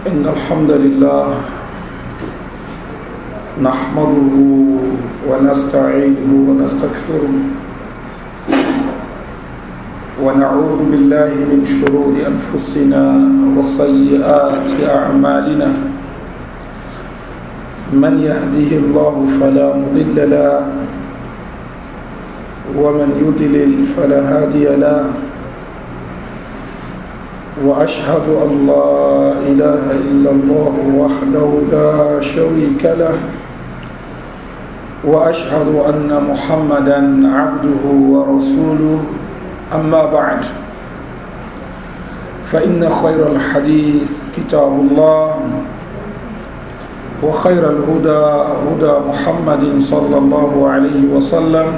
إن الحمد لله نحمده ونستعينه ونستغفره ونعوذ بالله من شرور أنفسنا وسيئات أعمالنا من يهده الله فلا مضل له ومن يضلل فلا هادي له وأشهد أن لا إله إلا الله وحده لا شريك له وأشهد أن محمدا عبده ورسوله أما بعد فإن خير الحديث كتاب الله وخير الهدى هدى محمد صلى الله عليه وسلم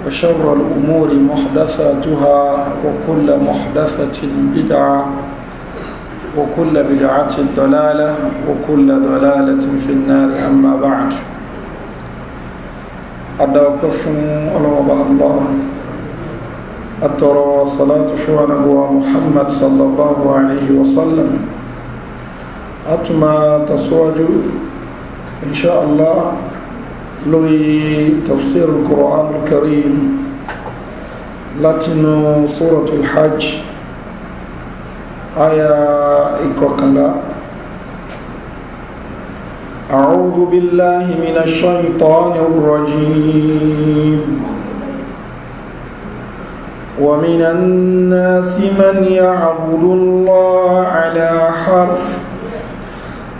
وشر الأمور محدثاتها وكل محدثة بدعة وكل بدعة ضلالة وكل ضلالة في النار أما بعد أدعوكم الله أترى صلاة فوانبوى محمد صلى الله عليه وسلم أتما تسواج إن شاء الله لوي تفسير القرآن الكريم لاتنو سورة الحج آية إكوكلا. أعوذ بالله من الشيطان الرجيم. ومن الناس من يعبد الله على حرف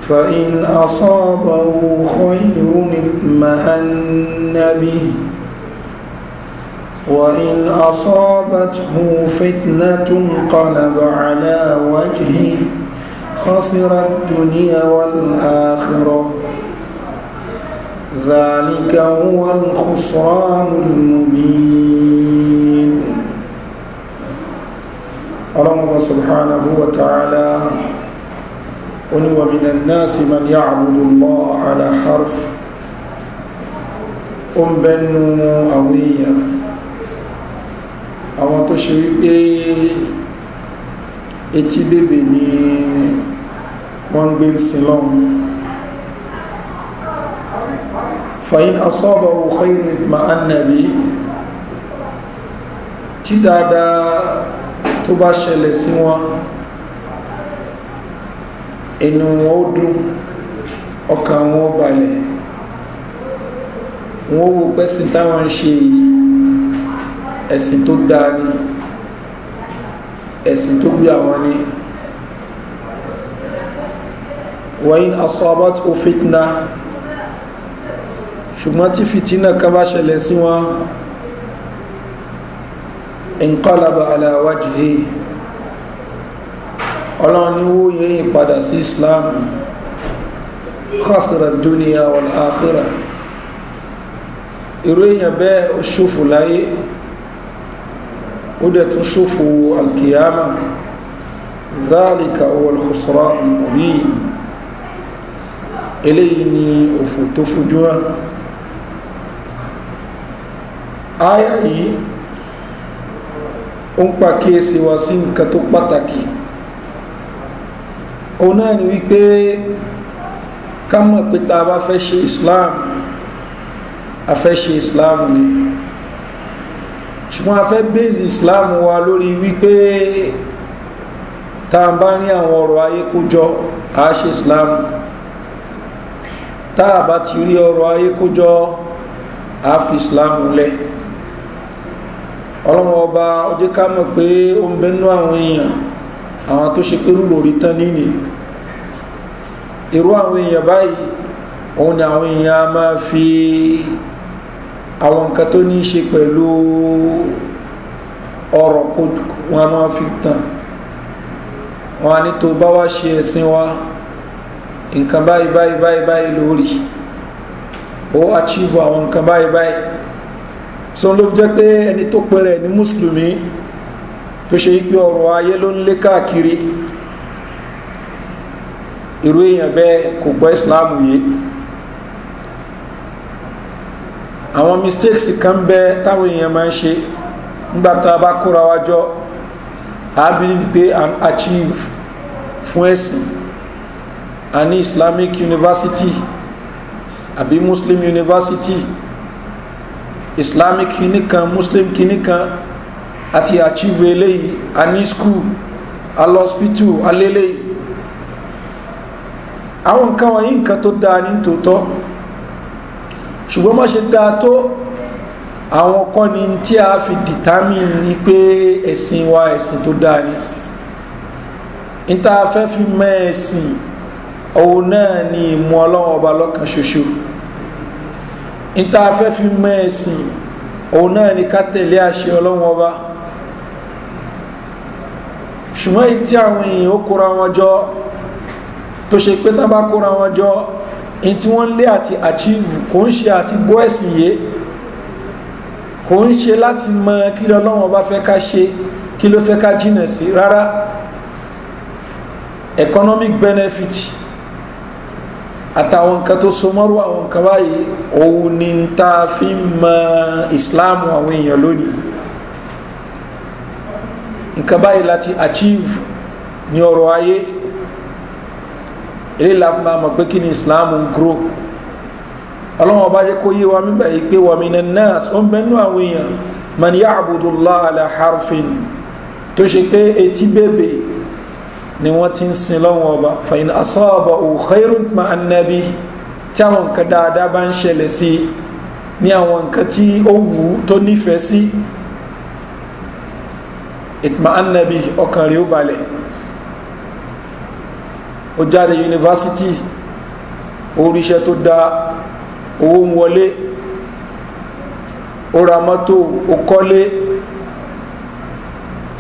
فإن أصابه خير اطمأن به وإن أصابته فتنة انقلب على وجهه خسر الدنيا والآخرة ذلك هو الخسران المبين. الله سبحانه وتعالى ومن الناس من يعبد الله على حرف أمبنو أويا àwọn tó ṣe wípé etí bèbè ni wọ́n ń gbé sí lọ́hùn. Fa'in asabahu khayrun itma'anna bihi, tí dáadáa tó bá ṣẹlẹ̀ sí wọn inú wọn ó dùn, ọkàn wọn ó balẹ̀, wọn ó wo pẹ́sìn táwọn ń ṣe yìí ẹ̀sìn tó dáa ni, ẹ̀sìn tó gbé àwọn ni. Wa in asabathu fitna, ṣùgbọ́n tí fìtínà kan bá ṣẹlẹ̀ sí wọn, inqalaba ala wajhi, ọlọ́run ni ó yẹ ìpadà sí Islam, khasira dunya wal akhirah, irú èèyàn bẹ́ẹ̀ ó ṣòfò láyé, ó dẹ̀ tún ṣòfò alkiyama. Dhalika huwal khusran al-mubin, eléyìí ni òfò tó fojú hàn. Áyà yìí ó ń pàkíyèsí wa sí nǹkan tó pàtàkì. Òun náà ni wípé ká mọ̀ pé tá a bá fẹ́ ṣe Islam, a fẹ́ ṣe Islam ni, ṣùgbọ́n a fẹ́ bèèzì Islam wa lórí wípé tá a bá ní àwọn ọ̀rọ̀ ayé kójọ a ṣe Islam, tá a bá ti rí ọ̀rọ̀ ayé kójọ a fi Islam lẹ̀. Ọlọ́run ọba ó jẹ́ ká mọ̀ pé ó ń bẹnu àwọn èèyàn, àwọn tó ṣe pé rúlò rí tán níní irú àwọn èèyàn báyìí, òun ni àwọn èèyàn a máa fi àwọn nǹkan tó ní í ṣe pẹ̀lú ọ̀rọ̀ wọn a máa fi tàn wọn a ní tó bá wá ṣe ẹ̀sìn wa nǹkan báyìí báyìí báyìí báyìí lórí ó achieve àwọn nǹkan báyìí báyìí. So ló jẹ́ pé ẹni tó pẹ̀rẹ̀ ní mùsùlùmí tó ṣe pé ọ̀rọ̀ ayé ló ń lé káàkiri, irú èèyàn bẹ́ẹ̀ kò gbọ́ Ìsìláàmù yìí. Àwọn mistakes kan bẹ táwọn èèyàn máa ń ṣe nígbà tá a bá kóra wa jọ A believe pé and achieve fún ẹ̀sìn. A ní Islamic University àbí Muslim University, Islamic kìíní kan, Muslim kìíní kan, àti achieve eléyìí. A ní school, a lọ hospital, a lélẹ́yìí. Àwọn nǹkan wọ̀nyí, nǹkan tó dáa ní tòótọ́, ṣùgbọ́n má ṣe dáa tó, àwọn kọ́ ni tí a fi determine ni pé ẹ̀sìn wa ẹ̀sìn tó dáa ni. Níta fẹ́ fi mọ ẹ̀sìn, òun náà ni ìmú Ọlọ́run Ọba lọ́kan ṣoṣo. Níta fẹ́ fi mọ ẹ̀sìn, òun náà ni ká tẹ̀lé àṣẹ Ọlọ́run Ọba. Ṣùgbọ́n èyí tí àwọn èèyàn ó kóra wọn jọ, tó ṣe pé tán bá kóra wọn jọ, in tí wọ́n lé àti achieve kò ń ṣe àti gbọ́ ẹ̀sìn yé, kò ń ṣe láti mọ kí lọ́lọ́wọ́n bá fẹ́ ká ṣe, kí ló fẹ́ ká jìnà sí rárá. Economic benefit àtàwọn nǹkan tó so mọ́rú àwọn nǹkan báyìí, òun ni ta fi ń mọ Islam àwọn èèyàn lónìí. Nǹkan báyìí láti achieve ní ọrọ̀ ayé, eléyìí la fi máa mọ̀ pé kí ni Islam ń grow. Ọlọ́wọ́n ọba jẹ́ kó yé wa mígbà yìí pé wa minan nas, ó ń bẹ́nu àwọn èèyàn, man ya'budullaha ala harfin, tó ṣe pé etí bèbè ni wọ́n ti ń sin lọ́wọ́ ọba. Fa in asabahu khairun ma'anna bihi, tí àwọn nǹkan dáadáa bá ń ṣẹlẹ̀ sí ní, àwọn nǹkan tí ó wù ú tó nífẹ̀ẹ́ sí, itma'anna bihi, ọkàn rẹ̀ ó balẹ̀. Ó jáde yunifásitì, oríṣẹ́ tó dáa, owó ń wọlé, ó ra mọ́tò, ó kọ́lé,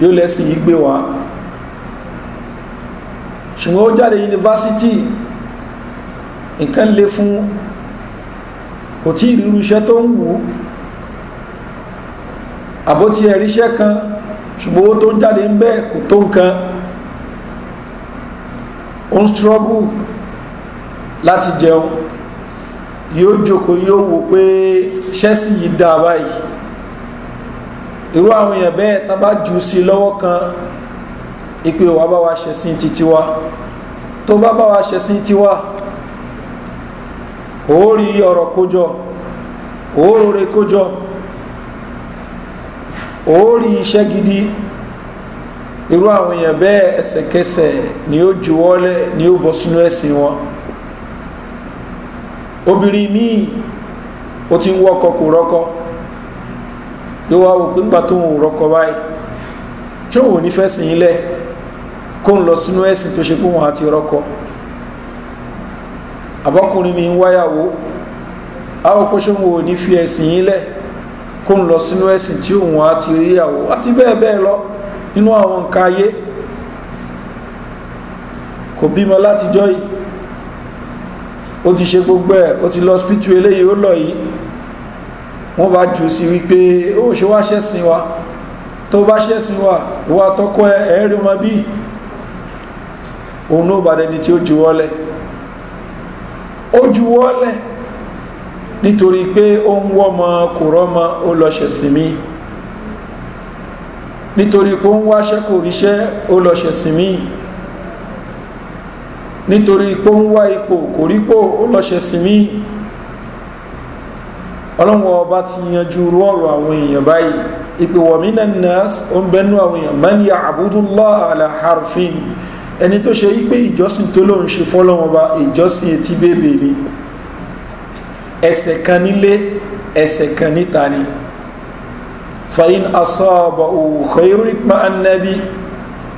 yóò lẹ́sìn yìí gbé wá. Ṣùgbọ́n ó jáde yunifásitì, nǹkan lè fún, kò tí ìrírú iṣẹ́ tó ń wù ú, àbótí ẹ̀ríṣẹ́ kan, ṣùgbọ́n owó tó ń jáde ń bẹ́ẹ̀ kò tó nǹkan, ó ń struggle láti jẹun. Yóò jókòó, yóò wò pé ṣẹ́sì yìí dá báyìí. Irú àwọn èèyàn bẹ́ẹ̀, tá bá jù sí lọ́wọ́ kan ìpè wà bá wa ṣẹ̀sìn títí wa, tó bá bá wa ṣẹ̀sìn tiwa, ó rí ọ̀rọ̀ kójọ, ó rore kójọ, ó rí iṣẹ́ gidi. Irú àwọn èèyàn bẹ́ẹ̀, ẹsẹ̀kẹsẹ̀ ni ó juwọ́lẹ̀, ni ó bọ́ sínú ẹ̀sìn wọn. Obìnrin míì, ó ti ń wọ́kọ, kò rọ́kọ. Yóò wá wò pé ńgbà tó ń rọ́kọ báyìí, tí òun ò ní fẹ́ sìn ilẹ̀ kó ń lọ sínú ẹ̀sìn tó ṣe pé wọn àti rọ́kọ. Àbọ́kùnrin mi ń wáyàwó, àwọn kó ṣe òun ò ní fi ẹ̀sìn ilẹ̀ kó ń lọ sínú ẹ̀sìn tí òun àti ríyàwó, àti bẹ́ẹ̀ bẹ́ẹ̀ lọ nínú àwọn nǹkan ayé. Kò bímọ látijọ́ yìí, ó ti ṣe gbogbo ẹ̀, ó ti lọ hospital eléyìí, ó lọ yìí, wọ́n bá jù sí wípé ó ṣe wá ṣẹ̀sìn wa, tó bá ṣẹ̀sìn wa, wà tọ́kọ ẹ̀ẹ́rì ọmọ bí. Òun ló bá dẹni tí ó juwọ́lẹ̀. Ó juwọ́lẹ̀ nítorí pé ó ń wọ́mọ kò rọ́mọ, ó lọ ṣẹ̀sìn mi. Nítorí pé ó ń wáṣẹ́ kò ríṣẹ́, ó lọ ṣẹ̀sìn mi. Nítorí pé ó ń wá ipò kò rípò, ó lọ ṣẹ̀sìn mi. Ọlọ́run Ọba ti yanjú rú ọ̀rọ̀ àwọn èèyàn báyìí, ìpè wa minan nas, ó ń bẹnu àwọn èèyàn, man ya'budullah ala harfin, ẹni tó ṣe wípé ìjọsìn tó lóun ṣe fọ́lọ́wọ́n Ọba, ìjọsìn etí bèbè ni, ẹsẹ̀ kan nílé, ẹsẹ̀ kan níta ni. Fa in asabahu khairun itma'anna bi,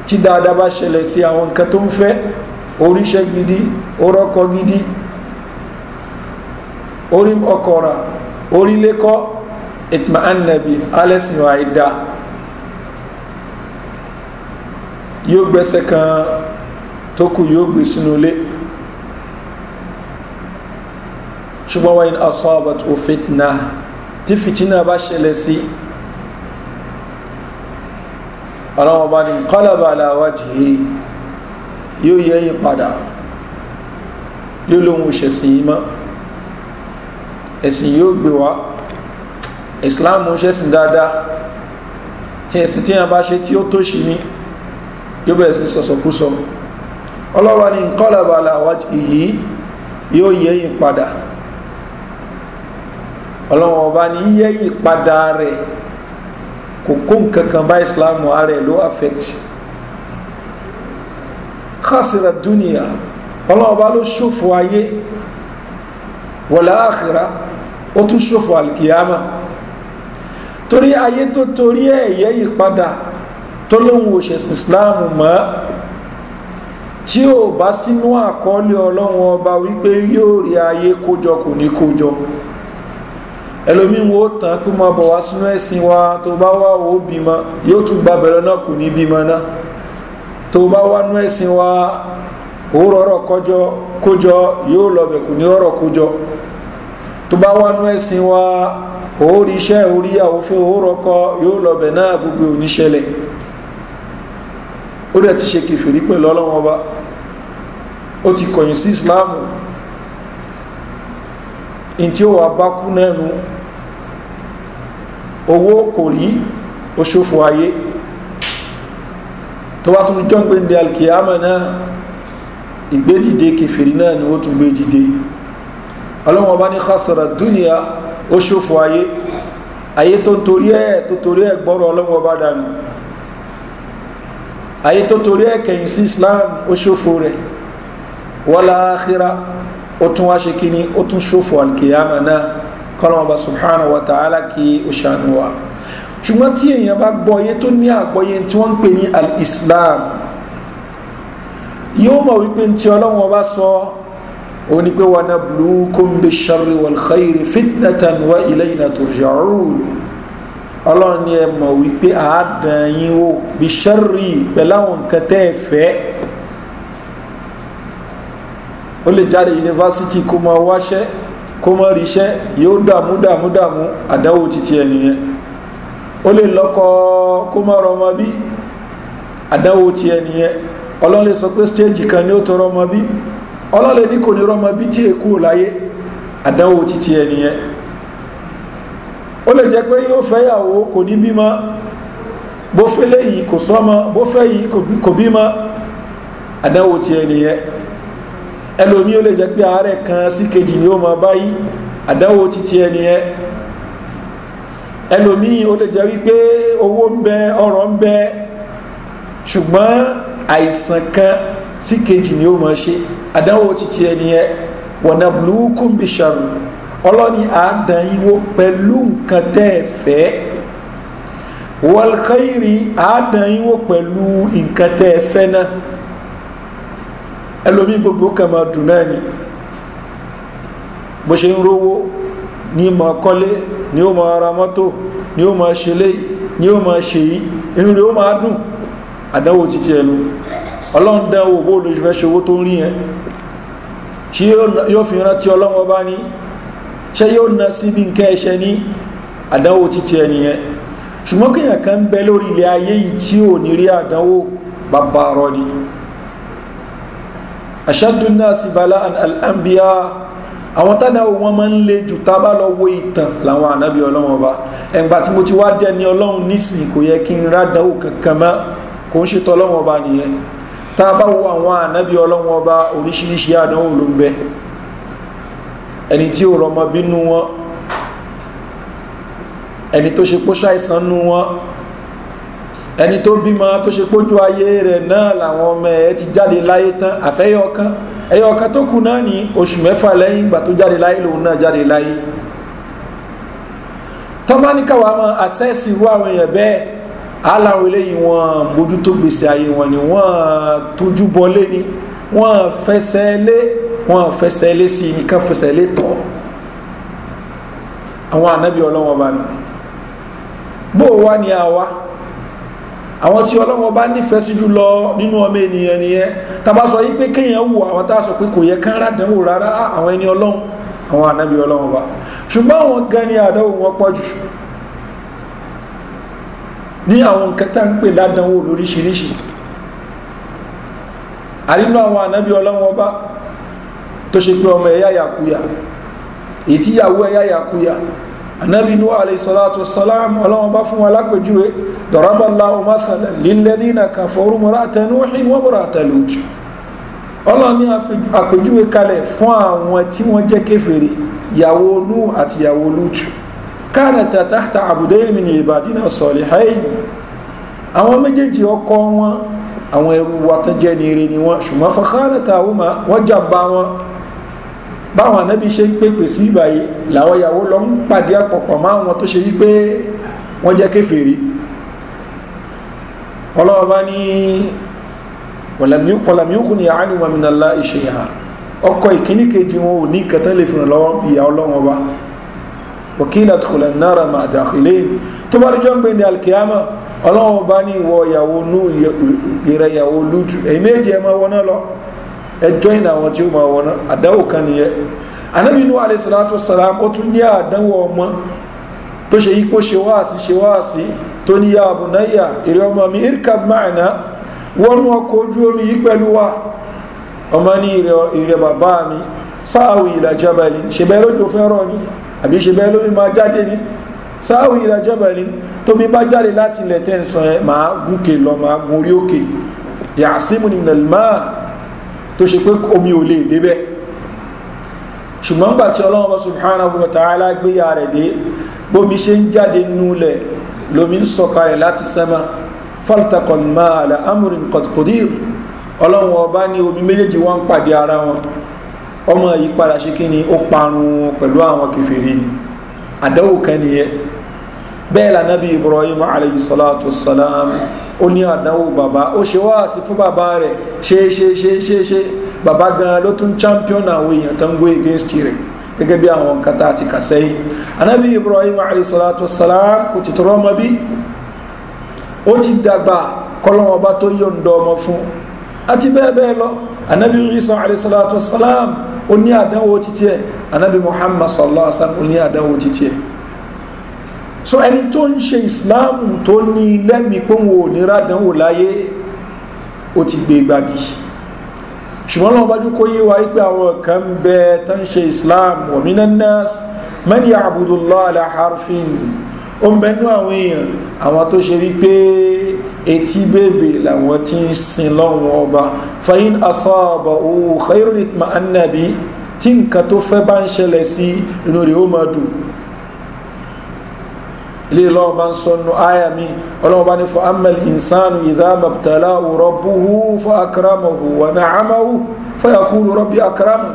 tí dáadáa bá ṣẹlẹ̀ sí àwọn nǹkan tó ń fẹ́, oríṣẹ́ gidi, orọ́kọ gidi, orí ọkọ̀ rà, orílẹ́kọ́, itma'anna bi, alẹ́sìn àìdá, yóò gbẹ́sẹ̀ kan tó kù, yóò gbé sínú ilé. Ṣùgbọ́n wa in asabat fitna, tí fìtínà bá ṣẹlẹ̀ sí, ọlọ́wọ́n bá ní qalaba ala wajhi, yóò yẹ́yìn padà, yóò lóhun òṣèsìn yìí mọ́, ẹ̀sìn yóò gbé wá, Islam ń ṣẹ̀sìn dáadáa, tí ẹ̀sìn tí yẹn bá ṣe tí ó tó ṣì ní. Yóò bẹ̀rẹ̀ sí sọ̀sọ̀kúsọ. Ọlọ́wà ní inqalaba ala wajhihi, yóò yẹ̀yìn padà. Ọlọ́wọ́n ọba ní yẹ̀yìn padà rẹ̀ kò kó nǹkankan bá ìsìlámù ààrẹ ló affect. Khasira dunya, ọlọ́wọ́n ọba ló ṣòfò ayé, wal akhirah, ó tún ṣòfò alkiyama. Torí ayé tó torí ẹ̀ yẹ̀yìn padà tó lóhun òṣèṣin ìsìlámù mọ́, tí ó bá sínú àkọọ́lẹ̀ ọlọ́run ọba wípé yóò rí ayé kójọ kò ní kójọ. Ẹlòmíín wo tán kó máa bọ̀ wá sínú ẹ̀sìn wa, tó bá wá ó bímọ, yóò tún gba bẹ̀rẹ̀ náà kò ní bímọ náà. Tó bá wá nú ẹ̀sìn wa, ó rọrọ̀ kójọ, yóò lọbẹ̀ kò ní rọrọ̀ kójọ. Tó bá wá nú ẹ̀sìn wa, ó rí iṣẹ́, ó rí ìyàwó fẹ́, ó rọkọ, yóò lọbẹ̀ náà, gbogbo oníṣẹlẹ̀. Ó dẹ̀ ti ṣe kèfèrí pẹ̀lú ọlọ́run ọba, ó ti kọ̀yìn sí ìsìláàmù. In tí ó wà bá kú nẹ́nu, owó kò rí, ó ṣòfò ayé. Tó bá tún jọ́ gbé ní alkiyama náà, ìgbédìde kèfèrí náà ni ó tún gbé dìde. Ọlọ́run ọba ní khasara dunya, ó ṣòfò ayé. Ayé tó torí ẹ̀ gbọ́rọ̀ ọlọ́run ọba dànù, ayé tó torí ẹ̀ kẹ̀yìn sí islam, ó ṣòfò rẹ̀. Wala akhira, ó tún wá ṣe kíní, ó tún ṣòfò alkiyama náà. Kọ́lọ́mọba subhanahu wa ta'ala kí ó ṣàánú wa. Ṣùgbọ́n tí èèyàn bá gbọ́yé tó ní àgbọ́yé tí wọ́n ń pè ní al-islam, yóò mọ̀ wípé tí ọlọ́run ọba sọ ó ní pé wa nabluukum bish-sharri wal-khayri fitnatan wa ilayna turja'un. Ọlọ́run ni ẹ mọ̀ wípé àádán yín wò bish-sharri, pẹ̀lú àwọn nǹkan tẹ́ ẹ fẹ́. Ó lè jáde yunifásitì kó máa wáṣẹ́, kó máa ríṣẹ́, yóò dààmú dààmú dààmú, àdánwò títí ẹ nìyẹn. Ó lè lọ́kọ kó máa rọmọ bí, àdánwò tí ẹ nìyẹn. Ọlọ́run lè sọ pé stéèjì kan ní ó tọrọ ọmọ bí, Ọlọ́run lè ní kò ní rọmọ bí tí èkú láyé, àdánwò títí ẹ nìyẹn. Ó lè jẹ́ pé yóò fẹ́yàwó kò ní bímọ, bó fẹ́ léyìí kò sọ́mọ, bó fẹ́ yìí kò bímọ, àdánwò tí ẹ nìyẹn. Ẹlòmí ó lè jẹ́ pé àárẹ̀ kan sí kejì ni ó máa báyìí, àdánwò títí ẹ nìyẹn. Ẹlòmí ó lè jẹ́ wípé owó ń bẹ, ọrọ̀ ń bẹ, ṣùgbọ́n àìsàn kan sí kejì ni ó máa ṣe, àdánwò títí ẹ nìyẹn. Wa nabluukum bish-sharri, ọlọ́ni àádán yín wò pẹ̀lú nǹkan tẹ́ ẹ fẹ́. Wal khairi, àádán yín wò pẹ̀lú nǹkan tẹ́ ẹ fẹ́ náà. Ẹlòmí gbogbo kan máa dùn náà ni, bó ṣe ń rówó ní máa kọ́lé, ní ó máa ra mọ́tò, ní ó máa ṣe léyìí, ní ó máa ṣe yìí, inú rẹ̀ ó máa dùn, àdánwò títí ẹnu. Ọlọ́run dánwò bó ló fẹ́ ṣe owó tó ń rí yẹn, ṣé yóò fi rántí ọlọ́run ọba ní, ṣé yóò ná síbi nǹkan ẹ̀ṣẹ̀ ní, àdánwò títí ẹni yẹn. Ṣùgbọ́n kéèyàn kan ń bẹ lórí ilẹ̀ ayé yìí tí ò ní rí àdánwò, bàbá rọ ni. Ashaddu an-nasi bala'an al-anbiya, àwọn tánà wọn máa ń le jù tá a bá lọ wo ìtàn làwọn ànábì ọlọ́run ọba. Ẹ̀ǹgbà tí mo ti wá dẹni ọlọ́run nísìn, kò yẹ kí n rádánwò kankan mọ́, kò ń ṣètò ọlọ́run ọba nìyẹn. Tá a bá wo àwọn ànábì ọlọ́run ọba, oríṣiríṣi àdánwò ló ń bẹ. Ẹni tí ò rọmọ bínú wọn, ẹni tó ṣe pé ṣàìsàn nú wọn, ẹni tó bímọ tó ṣe pójú ayé rẹ̀ náà làwọn ọmọ ẹ̀ ti jáde láyé tán, àfẹ́yọkan ẹyọkan tó kù náà ní oṣù mẹ́fà lẹ́yìn ìgbà tó jáde láyé lòun náà jáde láyé. Tọ́máníkàwá máa àṣẹ́sì irú àwọn èèyàn bẹ́ẹ̀, aláwọ̀ eléyìí wọn mójútó gbèsè ayé wọn ni, wọ́n tójú bọlé ni, wọ́n fẹsẹ̀ lé, wọ́n fẹsẹ̀ lé sí nìkan fẹsẹ̀ lé tọ́. Àwọn ànábì ọlọ́wọ́n bá ní bó wá ní àwa àwọn tí ọlọ́wọ́n bá nífẹ̀ẹ́ sí jù lọ nínú ọmọ ènìyàn nìyẹn. Tá bá sọ yí pé kéèyàn wù àwọn tá a sọ pé kò yẹ kán rádánwò rárá, àwọn ẹni ọlọ́run, àwọn ànábì ọlọ́wọ́n bá, ṣùgbọ́n àwọn gan ni àdánwò wọn pọ̀ jù ní àwọn nǹkan tá ń pè ládánwò lóríṣiríṣi. Àrínú àwọn ànábì ọlọ́wọ́n bá tó ṣe pé ọmọ ẹ̀yà yàkuyà, èyí tí ìyàwó ẹ̀yà yàkuyà, Anabi Nuhu alayhi salatu wassalam, ọlọ́wọ́n bá fún wa lápèjúwe, daraballahu mathalan lilladhina kafaru imra'ata Nuhin wa imra'ata Lut. Ọlọ́run ní àpèjúwe kalẹ̀ fún àwọn tí wọ́n jẹ́ kèfèrí, ìyàwó Nuhu àti ìyàwó Lut. Kanata tahta abdayn min ibadina salihayn. Àwọn méjèèjì ọkọ wọn, àwọn ẹrú wa tán jẹ́ ní ire ni wọ́n, ṣùgbọ́n fakhanatahuma, wọ́n jàmbá wọn. Báwọn anábì ṣe ń pèpè sí ìbàyè làwọn ìyàwó lọ ń pàdé àpọ̀pọ̀ mọ́ àwọn tó ṣe yí pé wọ́n jẹ́ kèfèrí. Ọlọ́run bá ní falam yughni anhuma minallahi shay'a. Ọkọ ìkíní kejì wọn ò ní kẹtẹ́ lè fi ràn lọ́wọ́ bí ìyá ọlọ́run ọba. Wa qila udkhula an-nara ma'a dakhilin. Tó bá rí jọ́ ń gbé ní alkiyama, ọlọ́run ọba ní ìwọ ìyàwó nú ìrẹ ìyàwó Lútù, èyí méjì ẹ máa wọná lọ, ẹ join àwọn tí ó máa wọná. Àdánwò kan nìyẹn. Ànábì Nuhu alayhi salatu wassalam, ó tún ní àdánwò ọmọ tó ṣe yípo ṣe wáàsí ṣe wáàsí tó ní ya bunayya, èrè ọmọ mi, irkab ma'ana, wọnú ọkọ̀ ojú omi yìí pẹ̀lú wa. Ọmọ ní ìrẹ bàbá mi, sáàwì ila jabalin, ṣe bẹ́ẹ̀ lójú fẹ́ rọ̀ ni àbí ṣe bẹ́ẹ̀ lómi máa jáde ni? Sáàwì ila jabalin, tómi bá jáde láti ilẹ̀ tẹ́ǹsán ẹ, máa gúnkè lọ, máa gun orí òkè. Ya'simuni minal ma', tó ṣe pé omi ò lè débẹ̀. Ṣùgbọ́n gbà tí Ọlọ́run bá subhanahu wa ta'ala gbé ya rẹ̀ dé, bómi ṣe ń jáde nulẹ̀ lómi ń sọ̀kalẹ̀ láti sánmà. Faltaqal ma'u ala amrin qad qudir. Ọlọ́run ọba ní omi méjèèjì wọ́n ń pàdé ara wọn. Ọmọ yìí padà ṣe kí ni? Ó parun pẹ̀lú àwọn kèfèrí ni. Àdánwò kan nìyẹn. Bẹ́ẹ̀ lànàbí Ibrahim alayhi salatu wassalam, ó ní àdánwò bàbá. Ó ṣe wáàsí fún bàbá rẹ̀, ṣe ṣe ṣe ṣe ṣe, bàbá gan ló tún champion àwọn èèyàn tó ń go against rẹ̀, gẹ́gẹ́ bí àwọn nǹkan tá a ti kà sẹ́yìn. Ànábì Ibrahim alayhi salatu wassalam kò ti tọrọ ọmọ bí, ó ti dàgbà kọ́lọ́wọ́n ọba tó yọ̀ǹda ọmọ fún, àti bẹ́ẹ̀ bẹ́ẹ̀ lọ. Ànábì Isa alayhi salatu wassalam, ó ní àdánwò títí ẹ̀. Ànábì Muhammad sallallahu alaihi wasallam, ó ní àdánwò títí ẹ̀. So ẹni tó ń ṣe ìsìláàmù tó ní lẹ́mìí pé òun ò ní rádánwò láyé, ó ti gbé gbági. Ṣùgbọ́n lọ́wọ́ bá kó yé wa pé àwọn kan ń bẹ tó ń ṣe ìsìláàmù, wa minan nas man ya'budullaha ala harfin. Ó ń bẹnu àwọn èèyàn, àwọn tó ṣe wípé etí bèbè làwọn tí ń sin lọ́wọ́ ọba. Fa in asabahu khayrun itma'anna bihi, tí nǹkan tó fẹ́ bá ń ṣẹlẹ̀ sí, inú rẹ̀ ó máa dùn. Ilé lọ́wọ́ bá ń sọnù àyà mi, ọlọ́wọ́ bá ní fa ammal insanu idha mabtalahu rabbuhu fa akramahu wa na'amahu fa yaqulu rabbi akraman.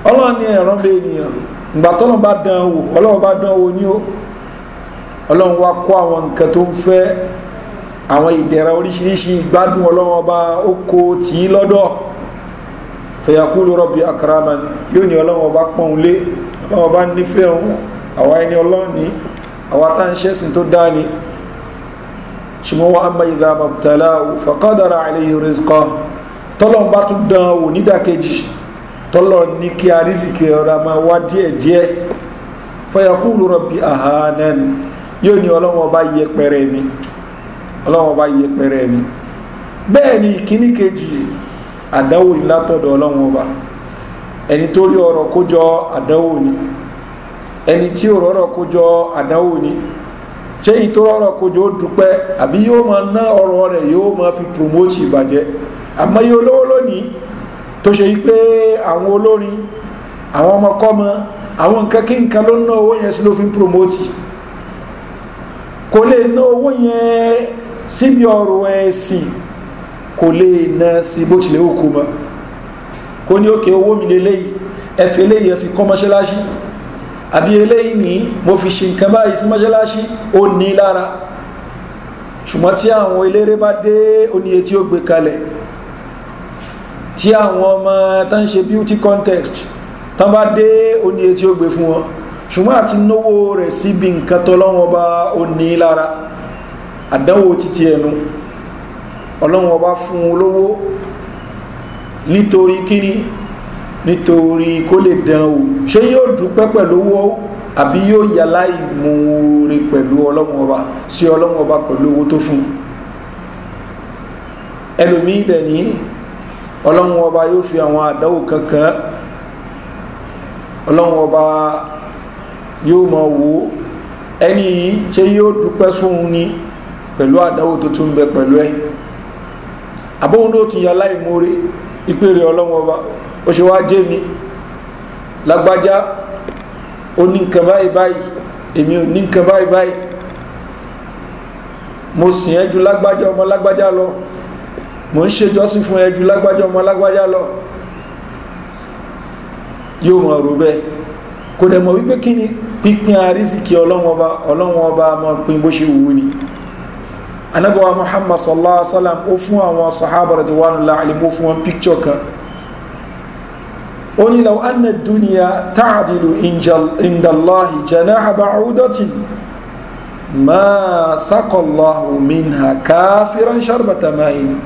Ọlọ́wọ́ ní ẹ̀rọ bẹ́ẹ̀ nìyẹn, ìgbà tọ́lọ́ bá dán wò, ọlọ́wọ́ bá dán wò ní o, ọlọ́wọ́ wa kó àwọn nǹkan tó ń fẹ́, àwọn ìdẹ̀ra oríṣiríṣi ìgbádùn, ọlọ́wọ́ bá ó kó tì í lọ́dọ̀. Fa yaqulu rabbi akraman, yóò ní ọlọ́wọ́ bá pọ́n lé, ọlọ́wọ́ bá nífẹ̀ẹ́ òun, àwa ẹni ọlọ́run ní, àwa tá ń ṣẹ̀sìn tó dá ni. Ṣùgbọ́n wa amma idha mabtalahu faqadara alayhi rizqahu, tọ́lọ̀ bá tún dán wò nídàkejì, tọ́lọ̀ ní kí arísìkì ọ̀rọ̀ máa wá díẹ̀ díẹ̀, fa yaqulu rabbi ahanan, yóò ní ọlọ́wọ́ bá yẹpẹrẹ mi, ọlọ́wọ́ bá yẹpẹrẹ mi. Bẹ́ẹ̀ ni ìkíní kejì àdánwò ní látọ̀dọ̀ ọlọ́wọ́ bá. Ẹni tó rí ọrọ̀ kójọ, àdánwò ni. Ẹni tí ò rọrọ̀ kójọ, àdánwò ni. Ṣé ìtò rọrọ̀ kójọ ó dúpẹ́, àbí yóò máa ná ọrọ̀ rẹ̀, yóò máa fi promote ìbàjẹ́? Àmọ́ yóò lówó lónìí tó ṣe yí pé àwọn olórin, àwọn ọmọkọ́mọ, àwọn nǹkan kí nǹkan ló ná owó yẹn sí, ló fi promote. Kò lè ná owó yẹn síbi ọ̀rọ̀ ẹ̀sìn, kò lè ná sí bó tilẹ̀ ó kú mọ́. Kò ní òkè owó mi lélẹ́yìí, ẹ̀fẹ̀ eléyìí ẹ fi kọ́ mọ́ṣáláṣí, àbí eléyìí ní mo fi ṣe nǹkan báyìí sí mọ́ṣáláṣí, ó ní lára. Ṣùgbọ́n tí àwọn eléré bá dé, ó ní etí ó gbé kalẹ̀. Tí àwọn ọmọ tán ń ṣe beauty contest tán bá dé, ó ní etí ó gbé fún wọn. Ṣùgbọ́n àti náwó rẹ̀ síbi nǹkan tọ́lọ́wọ́n bá, ó ní lára. Àdánwò títí ẹnu, ọlọ́wọ́n bá fún un lówó nítorí kíní? Nítorí kó lè dán o, ṣé yóò dúpẹ́ pẹ̀lú owó, àbí yóò yà láì múure pẹ̀lú ọlọ́wọ́n ọba sí ọlọ́wọ́n ọba pẹ̀lú owó tó fún ẹlòmíì. Dẹ̀ ní ọlọ́wọ́n ọba yóò fi àwọn àdánwò kankan, ọlọ́wọ́n ọba Yóò mọ̀ wò ẹni yìí ṣé yóò dúpẹ́ fún un ni pẹ̀lú àdánwò tó tún bẹ pẹ̀lú ẹ, àbóhun ló tún yà láìmoore ìpèrè Ọlọ́run ọba, ó ṣe wá jẹ́ mi lágbájá, ó ní nǹkan báyìí báyìí, èmi ò ní nǹkan báyìí báyìí, mo sìn ẹ́ ju lágbájá ọmọ lágbájá lọ, mo ń ṣèjọ́sìn fún ẹ ju lágbájá ọmọ lágbájá lọ. Yóò mọ̀ rò bẹ́ẹ̀, kò dẹ̀ mọ̀ wípé kí ni pínpín àrísìkí Ọlọ́run ọba, Ọlọ́run ọba máa pín bó ṣe wù ú ni. Anabiwa Muhammad sallallahu alaihi wa sallam ó fún àwọn sahaba radwanullahi alaihim, ó fún wọn píkṣọ kan. Ó ní law anna dunya ta'dilu indallahi janaha ba'udatin ma saqallahu minha kafiran sharbata ma'in.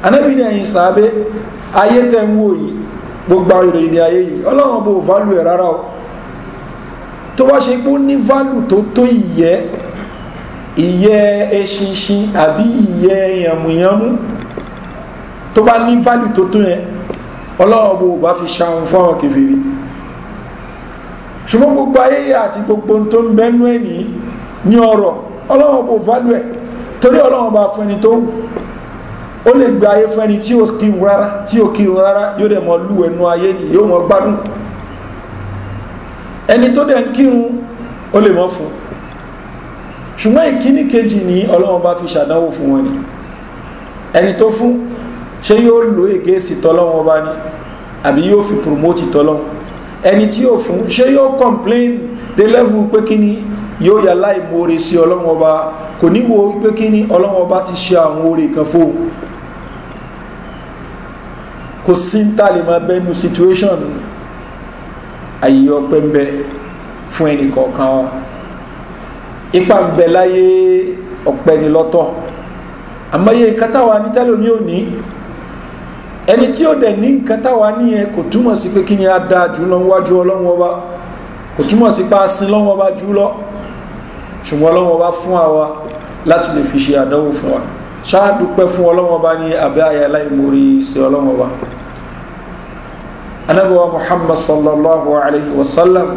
Anabi ní ẹ̀yin sàábé, ayé tẹ́ ń wò yìí, gbogbo àwọn ìròyìn ní ayé yìí, Ọlọ́run bò válù ẹ̀ rárá o. Tó bá ṣe pé ó ní válù tó tó ìyẹ́ ìyẹ́ eṣinṣin àbí ìyẹ́ yànmùyánmú, tó bá ní válù tó tó yẹn, Ọlọ́run bò bá fi ṣàwọn fún àwọn kèfèrí. Ṣùgbọ́n gbogbo ayé àti gbogbo tó ń bẹ́nu ẹ̀ ní ọ̀rọ̀, Ọlọ́run bò válù ẹ̀, torí Ọlọ́run bá fún ẹni tó wù. Ó lè gba ayé fún ẹni tí ó kírun rárá, tí ó kírun rárá, yóò dẹ̀ mọ lú ẹnu ayé ni, yóò mọ gbádùn. Ẹni tó dẹ̀ ń kírun ó lè mọ́ fún. Ṣùgbọ́n ìkíní kejì ní Ọlọ́run bá fi ṣàdánwò fún wọn ni. Ẹni tó fún, ṣé yóò lo ègéèsì tọ́lọ́run ọba ni, àbí yóò fi promote tọ́lọ́run? Ẹni tí yóò fún, ṣé yóò complain dé level pé kí ni yóò yà láìmoore sí Ọlọ́run ọba, kò ní wo pé kí ni Ọlọ́run ọba ti ṣe àwọn oore kan fóun. Kò sí ń tà lè máa bẹnu situation ayé ọpẹ́ ń bẹ fún ẹnì kọ̀ọ̀kan wa. Ipa ń bẹ láyé ọpẹ́ ni lọ́tọ̀, àmọ́ iye nǹkan táwa ní tẹ́lómi ò ní. Ẹni tí ó dẹ̀ ní nǹkan táwa ní yẹn kò túmọ̀ sí pé kí ni a dáa jù lọ wájú Ọlọ́run ọba, kò túmọ̀ sí pé a sin lọ́wọ́ ọba jù lọ. Ṣùgbọ́n Ọlọ́run ọba fún àwa láti lè fi ṣe àdánwò fún wa. Ṣáà dúpẹ́ fún Ọlọ́run ọba ní abẹ́ àyà aláìmoore sí Ọlọ́run ọba. Ànábì wa Muhammad sallallahu alayhi wa sallam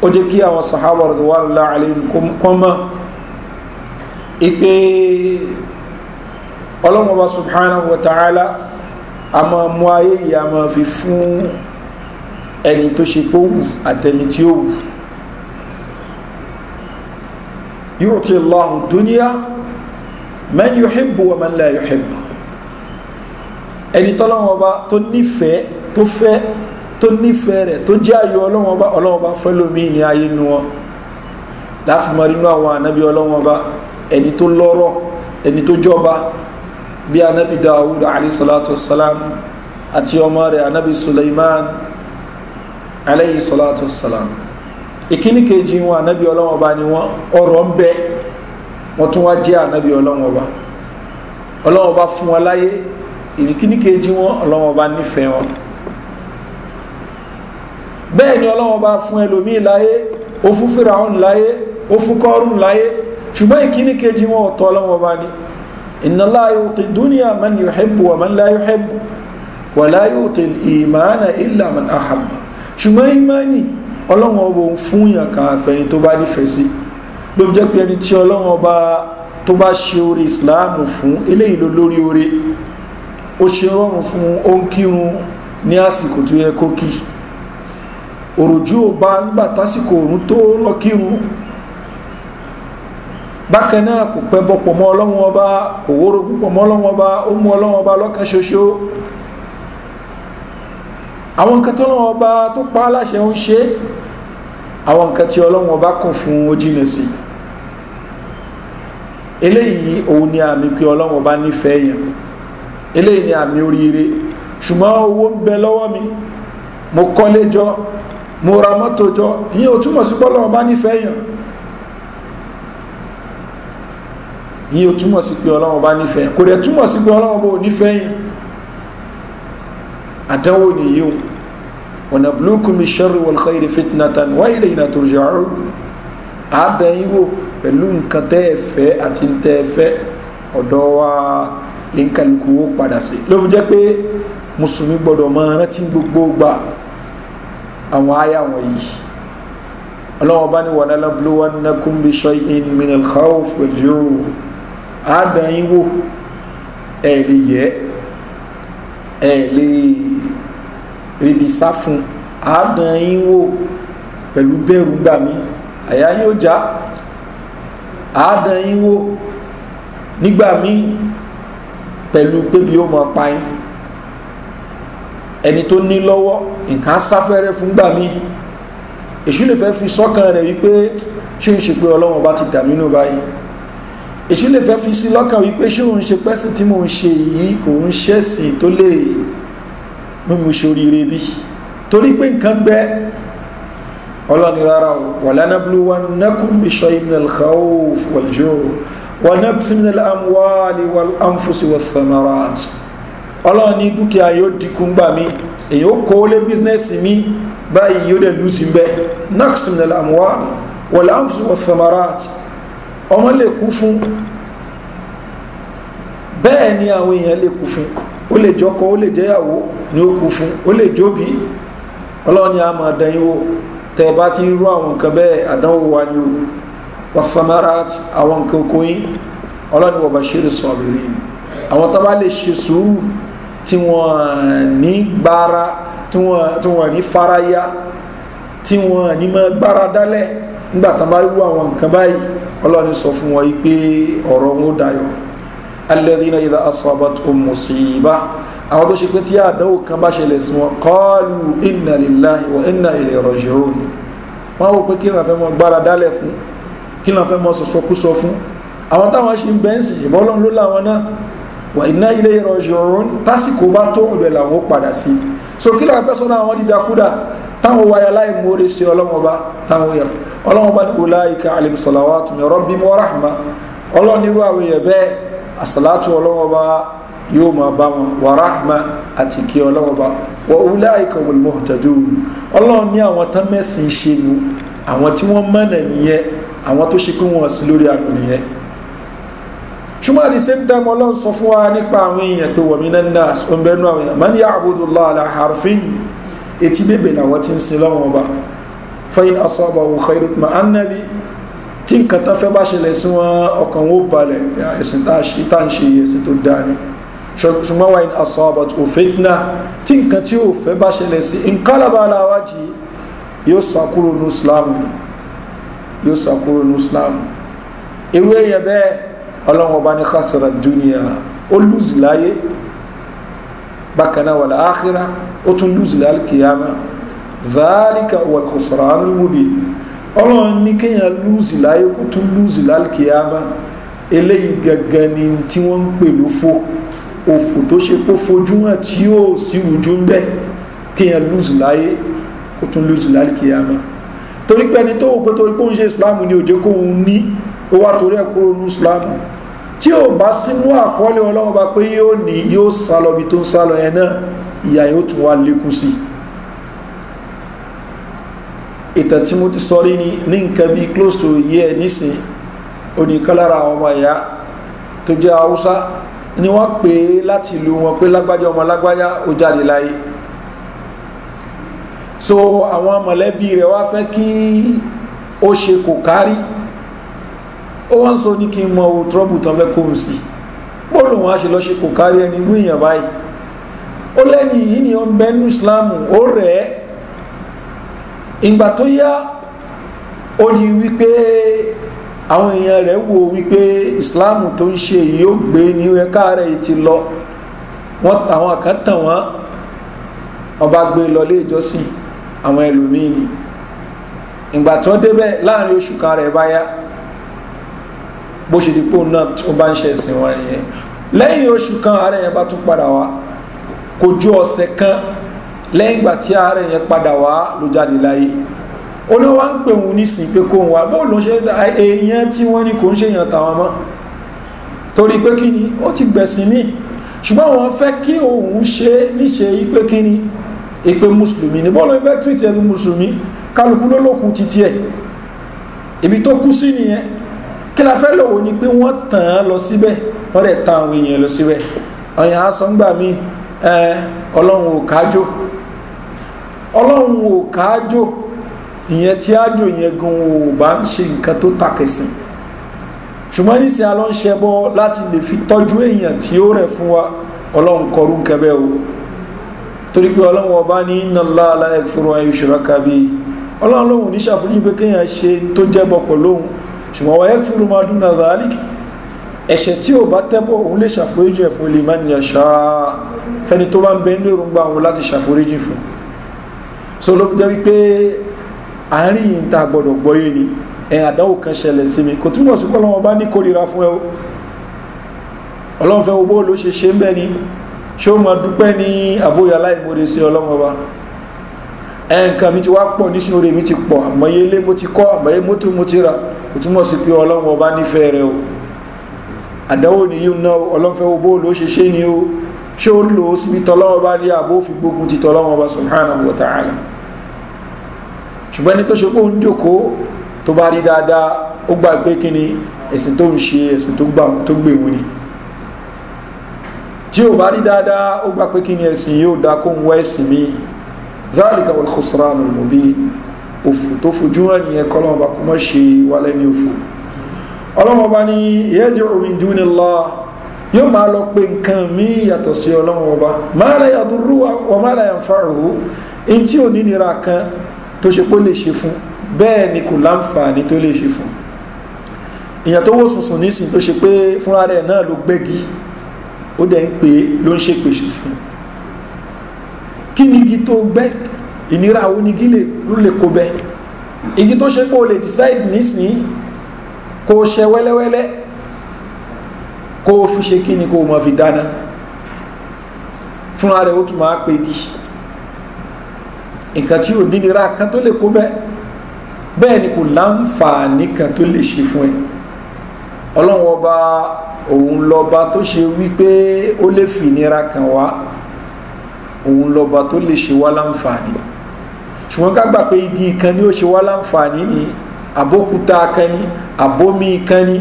ó jẹ́ kí àwọn sahaba radwanullahi alayhim kọ́ mọ̀ ipe Ọlọ́run ọba subhanahu wa ta'ala a máa mú ayé yìí, a máa fi fún ẹni tó ṣe pé ó wù àtẹni tí ó wù. Yu'ti Allahu dunya man yuhibbu wa man la yuhibbu. Ẹni tọ́lọ́run ọba tó nífẹ̀ẹ́, tó fẹ́, tó nífẹ̀ẹ́ rẹ̀, tó jẹ́ ayò Ọlọ́run ọba, Ọlọ́run ọba fẹ́ lómi ní ayé nu wọn. Láfimọ́ nínú àwọn ànábì Ọlọ́run ọba, ẹni tó lọ́rọ̀, ẹni tó jọba, bí ànábì Dawud alayhi salatu wassalam àti ọmọ rẹ̀ ànábì Suleiman alayhi salatu wassalam. Ìkíní kejì wọn ànábì Ọlọ́run ọba ni wọn, ọrọ̀ ń bẹ, wọ́n tún wá jẹ́ ànábì Ọlọ́run ọba. Ọlọ́run ọba fún wọn láyé, ìkíní kejì wọn Ọlọ́run ọba nífẹ̀ẹ́ wọn. Bẹ́ẹ̀ ni Ọlọ́run ọba fún ẹlòmíì láyé, ó fún Fíráùn láyé, ó fún Kọ́rùn láyé, ṣùgbọ́n ìkíní kejì wọn ọ̀tọ̀ Ọlọ́run ọba ni. Inna Allaha yu'ti dunya man yuhibbu wa man la yuhibbu wa la yu'ti al-imana illa man ahabba. Ṣùgbọ́n ìmánì Ọlọ́run ọba òun fún yàn kan àfẹ́ni tó bá nífẹ̀ẹ́ sí. Ló fi jẹ́ pé ẹni tí Ọlọ́run ọba tó bá ṣe oore ìsìláàmù fún, eléyìí ló lórí oore. Ó ṣe rọrùn fún, ó ń kírun ní àsìkò tó yẹ kó kí. Òròjú ò bá ń gbà tásìkò òrùn tó lọ kírun. Bákan náà kò pẹ́ bọ́ pọ̀ mọ́ Ọlọ́run ọba, kò wórogún pọ̀ mọ́ Ọlọ́run ọba, ó mú Ọlọ́run ọba lọ́kàn ṣoṣo. Àwọn nǹkan tó Ọlọ́run ọba tó pa á láṣẹ ń ṣe, àwọn nǹkan tí Ọlọ́run ọba kàn fún ó jìnà sí. Eléyìí òun ni àmì pé Ọlọ́run ọba nífẹ̀ẹ́ yẹn. Eléyìí ni àmì oríire. Ṣùgbọ́n owó ń bẹ lọ́wọ́ mi, mo kọ́lé jọ, mo ra mọ́tò jọ, ìyẹn ò túmọ̀ sí pé Ọlọ́run ọba nífẹ̀ẹ́ yẹn. Ìyẹn ò túmọ̀ sí pé Ọlọ́run ọba nífẹ̀ẹ́ yẹn. Kò dẹ̀ túmọ̀ sí pé Ọlọ́run ọba ò nífẹ̀ẹ́ yẹn. Àdánwò nìyí o. Wa nabluukum bish-sharri wal-khayri fitnatan wa ilayna turja'un. Àdán yín wò pẹ̀lú nǹkan tẹ́ ẹ fẹ́ àti tẹ́ ẹ fẹ́, ọ̀dọ̀ wa lẹ́ńkàlùkù ó padà sí. Ló fi jẹ́ pé mùsùlùmí gbọ́dọ̀ máa rántí gbogbo gbà àwọn àyà wọ̀nyí. Ọlọ́wọ́n bá ní walanabluwannakum bishay'in minal khawf wal ju' àádán yín wò, ẹ̀ lè yẹ, ẹ̀ lè ríbi sá fún, àádán yín wò pẹ̀lú bẹ̀rù gbà mí, àyà yín ó já, àádán yín wò nígbà míì pẹ̀lú pé bí ó máa pa yín. Ẹni tó ní lọ́wọ́ nǹkan sáfẹ́rẹ́ fún gbà mí, èṣù lè fẹ́ fi sọ́kàn rẹ̀ wípé ṣé ń ṣe pé Ọlọ́run bá ti dà mí nù báyìí. Èṣù lè fẹ́ fi sí lọ́kàn wípé ṣé òun ṣe pẹ́sìn tí mò ń ṣe yìí kò ń ṣẹ̀sìn tó lè mímú ṣe oríire bí, torí pé nǹkan gbẹ. Ọlọ́ni rárá o, walanabluwannakum bishay'in minal khawf wal ju' wa naqsin minal amwali wal anfusi wath thamarat. Ọlọ́run ní dúkìá yóò dínkù gbà mí, èyí ó kó lé bísínẹ́sì mi báyìí yóò dẹ̀ lùsì bẹ́. Naqsin minal amwali wal anfusi wath thamarat, ọmọ lè kú fún, bẹ́ẹ̀ ni àwọn èèyàn lè kú fún, ó lè jọkọ, ó lè jẹ́yàwó ni ó kú fún, ó lè jóbi. Ọlọ́run ní a máa dán yín wò, tẹ́ bá ti rú àwọn nǹkan bẹ́ẹ̀ àdánwò wa ni o. Wath thamarat, àwọn nǹkan oko yín. Ọlọ́run ní wa bashiri sabirin, àwọn tó bá lè ṣe sùúrù tí wọ́n ní gbára, tí wọ́n ní faraya, tí wọ́n ní máa gbára dálẹ̀ nígbà tán bá rú àwọn nǹkan báyìí, Ọlọ́run sọ fún wọn pé ọ̀rọ̀ wọn ó dayọ̀. Alladhina idha asabatuhum musiba, àwọn tó ṣe pé tí àdánwò kan bá ṣẹlẹ̀ sí wọn, qalu inna lillahi wa inna ilayhi raji'un, wọ́n wò pé kí wọ́n fẹ́ mọ gbára dálẹ̀ fún, kí wọ́n fẹ́ mọ sọ̀sọ̀kúsọ fún, àwọn táwọn ṣe ń bẹ́ǹsì ìbọ́lọ́n ló láwọn náà, wa inna ilayhi raji'un, tásìkò bá tó ọ̀dọ̀ làwọn ó padà sí. So kí làwọn fẹ́ sọ́nà àwọn dídakúdà táwọn wáyà láì mórí sí ọlọ́wọ́n bá, táwọn yẹ ọlọ́wọ́n bá ní ulaika alayhim salawatu min rabbihim wa rahma, ọlọ́run irú àwọn èèyàn bẹ́ẹ̀ àsàlátù ọlọ́wọ́n bá yóò máa bá wọn, wa rahma àti kí ọlọ́wọ́n bá, wa ulaika humul muhtadun, ọlọ́run ní àwọn tán mẹ́sìn ṣe nu, àwọn tí wọ́n mọ̀nà nìyẹn, àwọn tó ṣe pé wọ́n sí lórí àná nìyẹn. Ṣùgbọ́n at the same time ọlọ́run sọ fún wa nípa àwọn èèyàn pé wa minan nas, ó ń bẹ́nu àwọn èèyàn, man ya'budu Allaha ala harfin, etí bèbè làwọn ti ń sin lọ́wọ́n ọba, fa in asabahu khairun ma'anna bi, tí nǹkan tán fẹ́ bá ṣẹlẹ̀ sí wọn ọkàn wọn ó balẹ̀, ẹ̀sìn tá à ń ṣe ẹ̀sìn tó dáa ni. Ṣùgbọ́n wa in asabathu fitna, tí nǹkan tí ò fẹ́ bá ṣẹlẹ̀ sí, inqalaba ala wajhi, yóò sá kúrò ní Islam ni, yóò sá kúrò ní Islam. Irú èèyàn bẹ́ẹ̀ ọlọ́run ọba ní khasara dunya, ó lùzì láyé, bákan náà wal akhirah, ó tún lùzì lálkìyàmá, dhalika wal khusranul mubin. Ọlọ́run ní kéèyàn lùzì láyé kó tún lùzì lálkìyàmá, eléyìí gangan ni tí wọ́n ń pè lófò, òfò tó ṣe pé fojú hàn tí yóò sí rújú ń bẹ́, kéèyàn lùzì láyé kó tún lùzì lálkìyàmá. Torí pé ẹni tó wò pé torí pé òun ṣe Islam ni òjò kóun ní, ó wá torí ẹ̀ kúrò ní Islam, tí ò bá sínú àkọọ́lẹ̀ ọlọ́run bá pé yóò ní yóò sá lọ bí tó ń sá lọ yẹn náà, ìyà yóò tún wá lékún sí. Ìtàn tí mo ti sọ rí ni ní nǹkan bíi close to a year nísìn, oníkan lára àwọn ọmọ ìyá tó jẹ́ Haúsá ni wọ́n pè é láti ìlú wọn pé lágbájá ọmọ lágbájá ó jáde láyé. So àwọn mọ̀lẹ́bí rẹ̀ wá fẹ́ kí ó ṣe kò kárí, ó wọ́n sọ ní kí n mọ owó trọ́bù tán fẹ́ kóhun sí, bóòlù wọn á ṣe lọ ṣe kò kárí ẹni irú èèyàn báyìí. Ó lẹ́ni yìí ni ó ń bẹ́nu Ìsìláàmù, ó rẹ̀ ẹ́. Ìgbà tó yá ó di wípé àwọn èèyàn rẹ̀ wò wípé Ìsìláàmù tó ń ṣe yìí ó gbé ní ẹ̀ka rẹ̀ ti lọ, wọ́n àwọn kan tàn wọ́n, ọba gbé lọ lé ìjọsìn àwọn ẹlòmíì ni. Ìgbà tó débẹ̀ láàrin oṣù kan rẹ̀ bá yá, bó ṣe di pé òun náà ó bá ń ṣe ẹ̀sìn wọn nìyẹn. Lẹ́yìn oṣù kan ààrẹ yẹn bá tún padà wá, kò ju ọ̀sẹ̀ kan lẹ́yìn ìgbà tí ààrẹ yẹn padà wá ló jáde láyé. Ó ní wọ́n ń pè òun nísìn pé kó wá, bó ló ń ṣe èèyàn tí wọ́n ní kò ń ṣe èèyàn tàwọn mọ́, torí pé kí ni ó ti gbẹ̀sìn míì, ṣùgbọ́n wọ́n fẹ́ kí òun ṣe níṣe pé kí ni ìpè mùsùlùmí ni, bọ́ọ̀lù ìfẹ́ tìrìtì ẹbí mùsùlùmí, kálukú ló lókun títí ẹ̀, ibi tó kú sí nìyẹn. Kí la fẹ́ lòwò ni pé wọ́n tàn án lọ síbẹ̀, wọ́n rẹ̀ tan àwọn èèyàn lọ síbẹ̀. Ọ̀yàn aṣọ ń gbà mí, ọlọ́run ò kájò, ọlọ́run ò kájò. Ìyẹn tí ájò yẹn gan ò bá ń ṣe nǹkan tó takẹ̀sìn. Ṣùgbọ́n nísìnyí a lọ ń ṣẹbọ láti lè fi tọ́jú èèyàn tí ó rẹ̀ fún wa, Ọlọ́run kọrú nǹkan bẹ́ẹ̀ o. Torí pé Ọlọ́run ọba ní inna Allaha la yaghfiru an yushraka bihi, Ọlọ́run lóhùn ní ṣàforíjì pé kéèyàn ṣe tó jẹ́bọ pẹ̀lú òun, ṣùgbọ́n wa yaghfiru ma duna dhalik, ẹ̀ṣẹ̀ tí ò bá tẹ́bọ̀ òun lè ṣàforíjì ẹ̀ fún liman yasha, fẹ́ni tó bá ń bẹ ní èròǹgbà òun láti ṣàforíjì fún. So ló fi jẹ́ wípé àárín yìí ń ta gbọ́dọ̀ gbọ́yé ni. Ẹ̀ àdánwò kan ṣẹlẹ̀ sí mi, kò túmọ̀ sí pé Ọlọ́run ọba ní kórìíra fún ẹ o. Ọlọ́run fẹ́ owó ló ṣe ṣe ń bẹ́ ni, ṣé ó máa dúpẹ́ ní àbóyá aláìmoore sí Ọlọ́run ọba? Ẹ̀ nǹkan mi ti wá pọ̀ nísìnyí, oore mi ti pọ̀, àmọ́yé ilé mo ti kọ́, àmọ́yé mọ́tò mo ti rà, kò túmọ̀ sí pé Ọlọ́run ọba nífẹ̀ẹ́ rẹ o. Àdánwò ni yìí náà, Ọlọ́run fẹ́ owó ló ṣe ṣe ni o, ṣé ó lò ó síbi tọ́lọ́run ọba ní àbó fi gbógun ti tọ́lọ́run ọba subhanahu wa ta'ala. Ṣùgbọ́n ẹni tó ṣe pé ó ń jókòó tó bá rí dáadáa, ó gbà pé kí ni ẹ̀sìn tó ń ṣe, ẹ̀sìn tó gbèwò ni. Tí ó bá rí dáadáa, ó gbà pé kí ni ẹ̀sìn yóò dá kó ń wá ẹ̀sìn mi. Dhalika wal khusranul mubin, òfò tó fojú hàn nìyẹn, kọ́lọ́mọ bá kó mọ́ ṣe wá lẹ́ni òfò. Ọlọ́mọ bá ní yad'u min dunillah, yóò máa lọ pé nǹkan mí yàtọ̀ sí Ọlọ́run ọba, ma la yadurru wa ma la yanfa'uhu, in tí ò ní nira kan tó ṣe pé ó lè ṣe fún, bẹ́ẹ̀ ni kò láǹfààní tó lè ṣe fún. Ìyàn tó wò sùnsùn nísìn tó ṣe pé fúnra rẹ̀ náà ló gbẹ́gi, ó dẹ̀ ń pè é ló ń ṣe pèsè fún. Kí ni igi tó gbẹ́? Ìnira wo ni igi ló lè kó bẹ́? Igi tó ṣe pé o lè decide nísìn kó o ṣe wẹ́lẹ́wẹ́lẹ́, kó o fi ṣe kí ni kó o máa fi dáná. Fúnra rẹ̀ ó tún máa pè igi. Nǹkan tí ò nínira kan tó lè kó bẹ́, bẹ́ẹ̀ ni kò láǹfààní kan tó lè ṣe fún ẹ. Ọlọ́run ọba òun lọba tó ṣe wípé ó lè fi ìnira kan wá, òun lọba tó lè ṣe wá láǹfààní. Ṣùgbọ́n ká gbà pé igi kan ni ó ṣe wá láǹfààní ni, àbókúta kan ni, àbómi kan ni,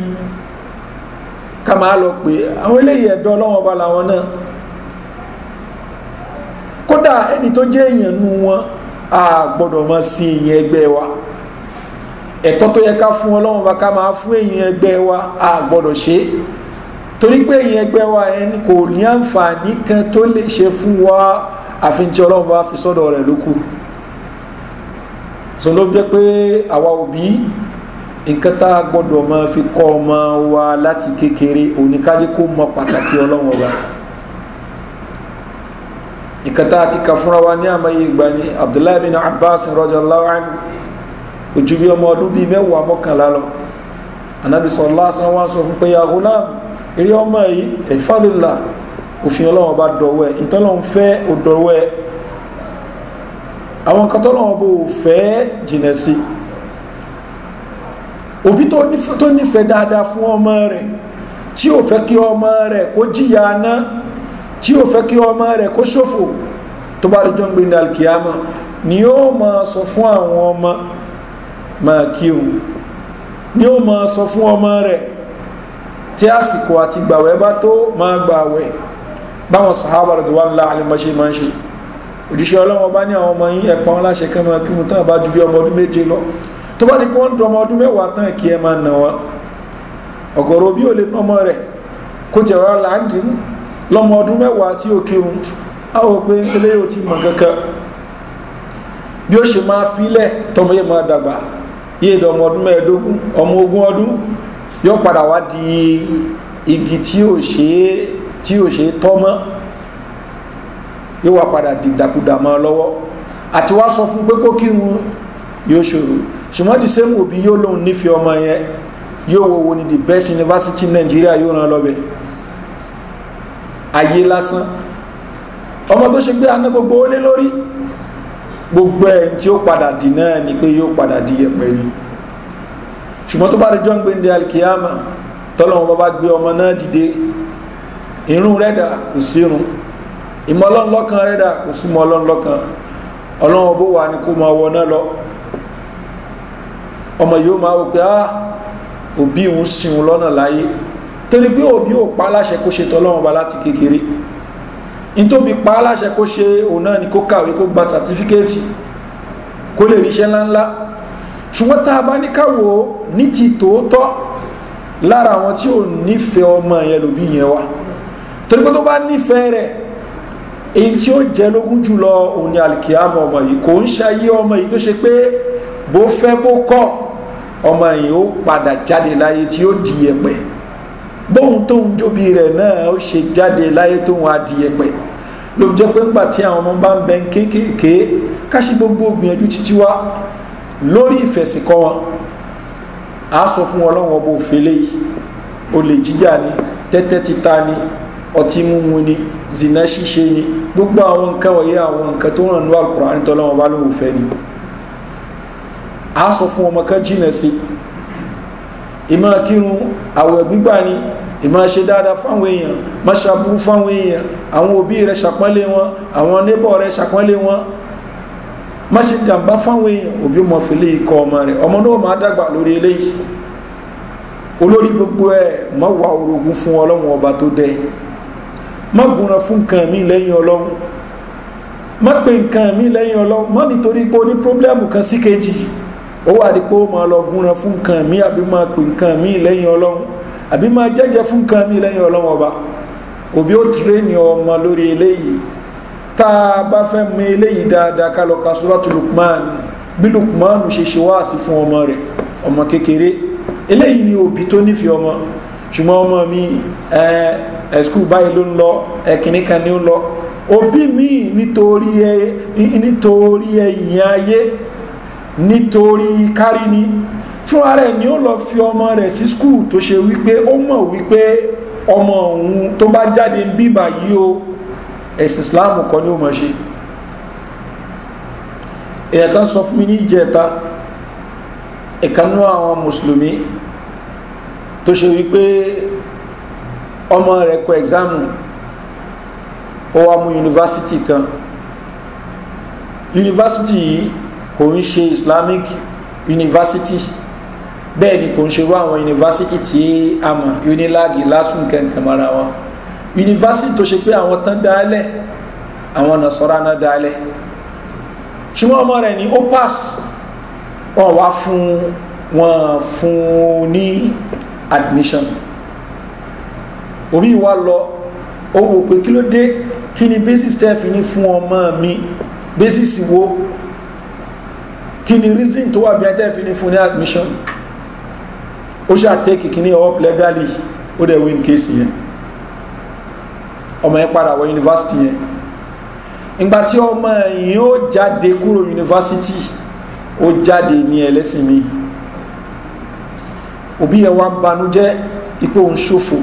ká máa lọ pé àwọn eléyìí ẹ̀dọ́ Ọlọ́run ọba làwọn náà. Kódà ẹni tó jẹ́ èèyàn nu wọn, a gbọ́dọ̀ máa sin èèyàn ẹgbẹ́ wa. Ẹ̀tọ́ tó yẹ ká fún Ọlọ́run bá ká máa fún èèyàn ẹgbẹ́ wa, a gbọ́dọ̀ ṣe é. Torí pé èèyàn ẹgbẹ́ wa ẹni kò ní àǹfààní kan tó lè ṣe fún wa, àfi tí Ọlọ́run bá fi sọ́dọ̀ rẹ̀ ló kù. So ló fi jẹ́ pé àwa òbí, nǹkan tá a gbọ́dọ̀ máa fi kọ́ ọmọ wa láti kékeré, òní ká jẹ́ kó mọ pàtàkì Ọlọ́run ọba. Nǹkan tá a ti kà fúnra wa ní àmọye ìgbà ni Abdullahi bin Abbas radiyallahu anhu, ojú bí ọmọ ọdún bíi 10 mọ́kànlá lọ. Anabi sallallahu alaihi wasallam sọ fún pé ya ghulam, eré ọmọ yìí, ifadillah, òfin Ọlọ́run ọba dọ̀wọ́ ẹ̀, ìtọ́lọ́run fẹ́ ò dọ̀wọ́ ẹ̀, àwọn nǹkan tọ́lọ́run ọba ò fẹ́ jìnà sí. Òbí tó nífẹ̀ẹ́ dáadáa fún ọmọ rẹ̀, tí ò fẹ́ kí ọmọ rẹ̀ kó jìyà ná, tí ò fẹ́ kí ọmọ rẹ̀ kó ṣòfò, tó bá rí jọ́ngbìn ní alkiyama, ni ó máa sọ fún àwọn ọmọ máa kírun, ni ó máa sọ fún ọmọ rẹ̀ tí àsìkò àti gbàwẹ̀ bá tó máa gbàwẹ̀. Báwọn sàhábà radiyallahu anhum ṣe máa ń ṣe. Òjíṣẹ́ Ọlọ́run ọba ní àwọn ọmọ yín ẹ̀pọ̀n láṣẹ kán máa kírun tán bá ju bí ọmọ ọdún 7 lọ. Tó bá ti pé wọ́n ń dún ọmọ ọdún 10 tán, kí ẹ máa nà wọ́n. Ọ̀gọ̀rọ̀ bí ò lè ná ọmọ rẹ̀ kó tiẹ̀ rọra láǹdín lọ́mọ ọdún 10 tí ó kírun, á wò pé eléyìí ò ti mọ̀ kankan. Bí ó ṣe máa filẹ̀ tọmọ yẹn máa dàgbà, yéé dọ̀ ọmọ ọdún 25, ọmọ 20 ọdún, yóò padà wá di igi tí ò ṣe tọ́ mọ́, yóò wá padà di ìdàkudà mọ́ lọ́wọ́. Àti wá sọ fún pé kó kírun yóò ṣòro. Ṣùgbọ́n the same òbí yóò lóun nífẹ̀ẹ́ ọmọ yẹn, yóò wo wo ni the best university in Nigeria, yóò ràn lọ́bẹ̀. Ayé lásán, ọmọ tó ṣe gbé aná gbogbo ó lé lórí, gbogbo ẹ̀ tí ó padà dì náà ni pé yóò padà di yẹ̀pẹ̀ ni. Ṣùgbọ́n tó bá rí jọ́ ń gbé ní alkiyama, tọ́lọ́wọ́n bá gbé ọmọ náà dìde, irun rẹ̀ dà, kò sí irun, ìmọ̀ Ọlọ́run lọ́kàn rẹ̀ dà, kò sí mọ̀ Ọlọ́run lọ́kàn. Ọlọ́run bó wà ní kó máa wọ náà lọ. Ọmọ yóò máa wò pé ah, òbí òun sin òun lọ́nà láyé, torí pé òbí ò pa láṣẹ kó ṣe tọ́lọ́run ba láti kékeré. Ntóbi pa láṣẹ kó ṣe òun náà ni kó kàwé, kó gba sàtífíkẹ́ẹ̀tì, kó lè ríṣẹ́ ńláńlá. Ṣùgbọ́n tá a bá ní ká wò ó ní ti tòótọ́, lára àwọn tí ò nífẹ̀ẹ́ ọmọ yẹn lòbí yẹn wá, torí pé tó bá nífẹ̀ẹ́ rẹ̀, èyí tí ó jẹ́ lógún jùlọ òun ni alikiyama ọmọ yìí. Kò ń ṣayé ọmọ yìí tó ṣe pé bó fẹ́ bó kọ̀, ọmọ yìí ó padà jáde láyé tí ó di yẹ̀pẹ̀. Bóun tóun jóbi rẹ̀ náà ó ṣe jáde láyé tóun á di yẹ̀pẹ̀. Ló fi jẹ́ pé ńgbà tí àwọn ọmọ bá ń bẹ kéékèèké, káṣí gbogbo gbìyànjú títí wá lórí ìfẹ̀sìnkọ́ wọn. A sọ fún Ọlọ́run ọba òfèlè yìí, olè jíjà ni, tẹ́tẹ́ títa ni, ọtí mímu ni, zina ṣíṣe ni, gbogbo àwọn nǹkan wọ̀nyí, àwọn nǹkan tó ràn ní Al-Qur'an tọ́lọ́wọ́n bá lóun fẹ́ ni. A sọ fún ọmọ kan jìnà sí ìmọ̀ kírun, àwẹ̀ gbígbà ni, ìmọ̀ ṣe dáadáa fáwọn èèyàn, má ṣàbúrú fáwọn èèyàn, àwọn òbí rẹ̀ ṣàpọ́nlé wọn, àwọn neighbor rẹ̀ ṣàpọ́nlé wọn, má ṣe jàǹbá fáwọn èèyàn. Òbí ọmọ fìlẹ̀ ikọ̀ ọmọ rẹ̀, ọmọ náà máa dàgbà lórí eléyìí. Olórí gbogbo ẹ̀, má wá orogún fún Ọlọ́run ọba tó dẹ, má gúnra fún nǹkan mi lẹ́yìn Ọlọ́run, má pe nǹkan mi lẹ́yìn Ọlọ́run, má nítorí pé ó ní pírọ́blẹ́mù kan sí kejì ó wà ní pé ó máa lọ gúnra fún nǹkan mi, àbí máa pe nǹkan mi lẹ́yìn Ọlọ́run, àbí máa jẹ́jẹ́ fún nǹkan mi lẹ́yìn Ọlọ́run ọba. Òbí ó tírẹ́nì ọmọ lórí eléyìí. Tá a bá fẹ́ mọ eléyìí dáadáa, ká lọ ka Suratu Luqman, bí Luqman ṣe ṣe wáàsí fún ọmọ rẹ̀, ọmọ kékeré. Eléyìí ni òbí tó nífẹ̀ẹ́ ọmọ. Ṣùgbọ́n ọmọ mi ẹ skul báyìí ló ń lọ, ẹ kìnnì kan ní ó ń lọ. Òbí mi nítorí ẹ̀yìn ayé, nítorí kárí ni fún ara ẹ̀ ni ó lọ fi ọmọ rẹ̀ sí skul tó ṣe wípé ó mọ̀ wípé ọmọ òun tó bá jáde ń bíbà yìí o, ẹ̀sìn Islam kọ́ ni ó mọ̀ ṣe. Èèyàn kan sọ fún mi ní ìjẹta, ìkanú àwọn mùsùlùmí tó ṣe wípé ọmọ rẹ̀ kọ ẹ̀gzámù, ó wá mú yunifásitì kan. Yunifásitì yìí kò ń ṣe Islamic university, bẹ́ẹ̀ ni kò ń ṣerú àwọn yunifásitì tí a mọ̀, Unilag, LASU, kankan mara wọn. Yunifásitì tó ṣe pé àwọn tán dálẹ̀, àwọn nàṣọ́rá náà dálẹ̀. Ṣùgbọ́n ọmọ rẹ̀ ní ó pass, wọ́n wá fún wọn fún ní admission. Òbí wa lọ, ó wò pé kí ló dé, kí ni basis tẹ́ fi ní fún ọmọ mi, basis wo, kí ni reason tó wà bí i tẹ́ fi ní fún ní admission? Ó ṣáà take kìíní up legally, ó dẹ̀ win case yẹn. Ọmọ yẹn padà wọ yunifásitì yẹn. Ìgbà tí ọmọ yìí ó jáde kúrò yunifásitì, ó jáde ní ẹlẹ́sìn mi. Òbí yẹn wá ń banújẹ́ ipò òun ṣòfò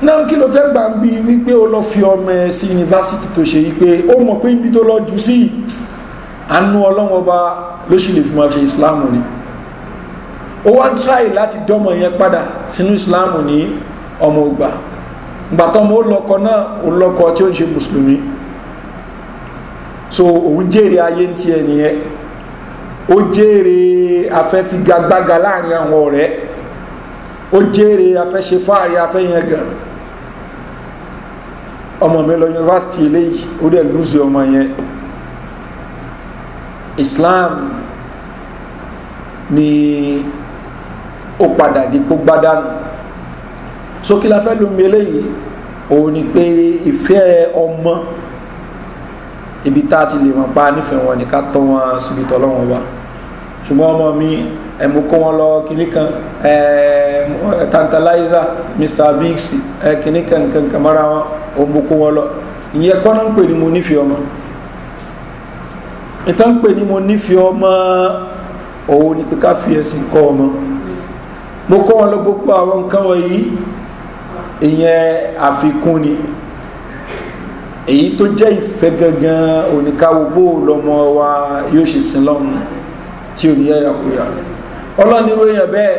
náà. Kí ló fẹ́ gbà ń bí wípé ó lọ fi ọmọ ẹ sí yunifásitì tó ṣe wípé ó mọ̀ pé ibi tó lọ jù sí, àánú Ọlọ́wọ́n ọba ló sì lè fi máa ṣe Ìsìláàmù ni. Ó wá ń tíráì láti dọ́mọ yẹn padà sínú Ìsìláàmù ní ọmọ ògbà. Gbàtọ́ ọmọ ó lọ́kọ náà, ó lọ́kọ tí ó ń ṣe mùsùlùmí. So òun jèrè ayé ń tiẹ̀ nìyẹn, ó jèrè afẹ́figagbága láàrin àwọn ọ̀rẹ́, ó jèrè afẹ́ṣe fáàrí, afẹ́yẹn gan, ọmọ mi lọ yunifásitì eléyìí. Ó dẹ̀ lùsì ọmọ yẹn. Islam ni ó padà di kó gbádànù. So kí la fẹ́ lómi eléyìí? Òun ni pé ìfẹ́ ọmọ, ibi tá a ti lè mọ̀ pa nífẹ̀ẹ́ wọn ni ká tọ́ wọn síbi tọ́lọ́wọ́n wa. Ṣùgbọ́n ọmọ mi, ẹ̀mú kó wọn lọ kinní kan, Tantalizer, Mr Biggs, kinní kan nǹkan kan mọ́ra wọn, ó mú kó wọn lọ. Ìyẹn kọ́ náà ń pè ní mo nífẹ̀ẹ́ ọmọ. Ìtàn ń pè ní mo nífẹ̀ẹ́ ọmọ, òun ni pé ká fi ẹ̀sìn kọ́ ọmọ. Mo kọ́ wọn lọ gbogbo àwọn nǹkan wọ̀nyí, ìyẹn àfikún ni. Èyí tó jẹ́ ìfẹ́ gangan oníkàwọ́ bó lọ́mọ wa yóò ṣe sin lọ́run tí ò ní yẹ́yàkúyà. Ọlọ́nirú èèyàn bẹ́ẹ̀,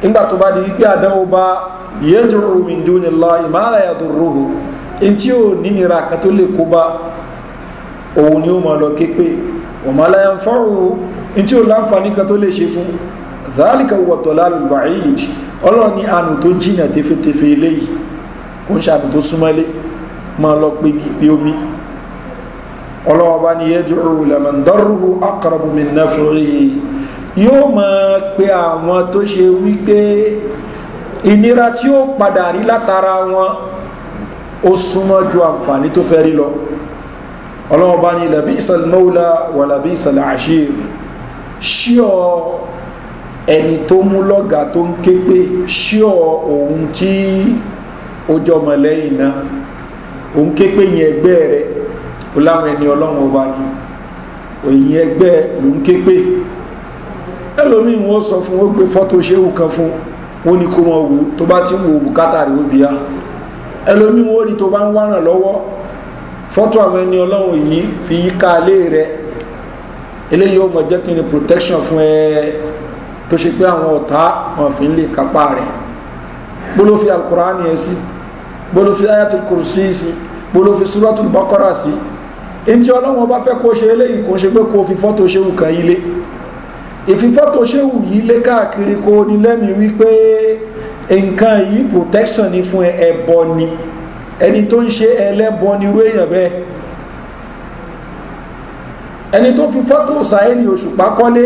nígbà tó bá di wípé àdánwò bá, yad'u min dunillahi ma la yadurruhu, in tí ò nínira kan tó lè kó bá, òun ni ó máa lọ ké pé, wa ma la yanfa'uhu, in tí ò láǹfààní kan tó lè ṣe fún. Dhalika huwa dalalul ba'id. Ọlọ́run ní àánú tó jìnà tefetefe eléyìí, kò ń ṣàánú tó súnmọ́lé máa lọ pé gípé omi. Ọlọ́wọ́ bá ní yad'u laman darruhu aqrabu min naf'ihi. Yóò máa pe àwọn tó ṣe wípé ìnira tí ó padà rí látara wọn ó súnmọ́ ju àǹfààní tó fẹ́ rí lọ. Ọlọ́wọ́n bá ní labisal mawla wà labisal ashir. Ṣíọ ẹni tó mú lọ́gà tó ń ké pé, ṣíọ òun tí ó jọmọ lẹ́yìn náà òun ké pé yẹn ẹgbẹ́ rẹ̀ ó láwọn ẹni ọlọ́wọ́n ọba ni òyìn ẹgbẹ́ ló ń ké pé. Ẹlòmíì wọ́n sọ fún, ó gbé fọ́tò ṣéwù kan fún, wọ́n ní kó wọn wò, tó bá ti ń wo bùkátà rẹ̀ ó bíyà. Ẹlòmíì wọ́n rí tó bá ń wárán lọ́wọ́, fọ́tò àwọn ẹni ọlọ́run yìí fi yíká alé rẹ̀, eléyìí ó mọ̀ jẹ́ kí ni protection fún ẹ tó ṣe pé àwọn ọ̀tá wọn fi ń lè kápá rẹ̀. Bó ló fi alukur'ani ẹ sí, bó ló fi ayatul kursi sí, bó ló fi suratul baqara sí? Ntí ọlọ́run ọba fẹ́ kó ṣe eléyìí, kó ṣe pé kó fi fọ́tò ṣéwù kan yí lé, ìfi fọ́tò ṣéwù yìí lé káàkiri, kó ní lẹ́mìí wípé nǹkan yìí protection ni fún ẹ, ẹbọ ni. Ẹni tó ń ṣe ẹlẹ́bọ ni irú èèyàn bẹ́ẹ̀. Ẹni tó fi fọ́tò Sáhídì Òṣùpá kọ́lé,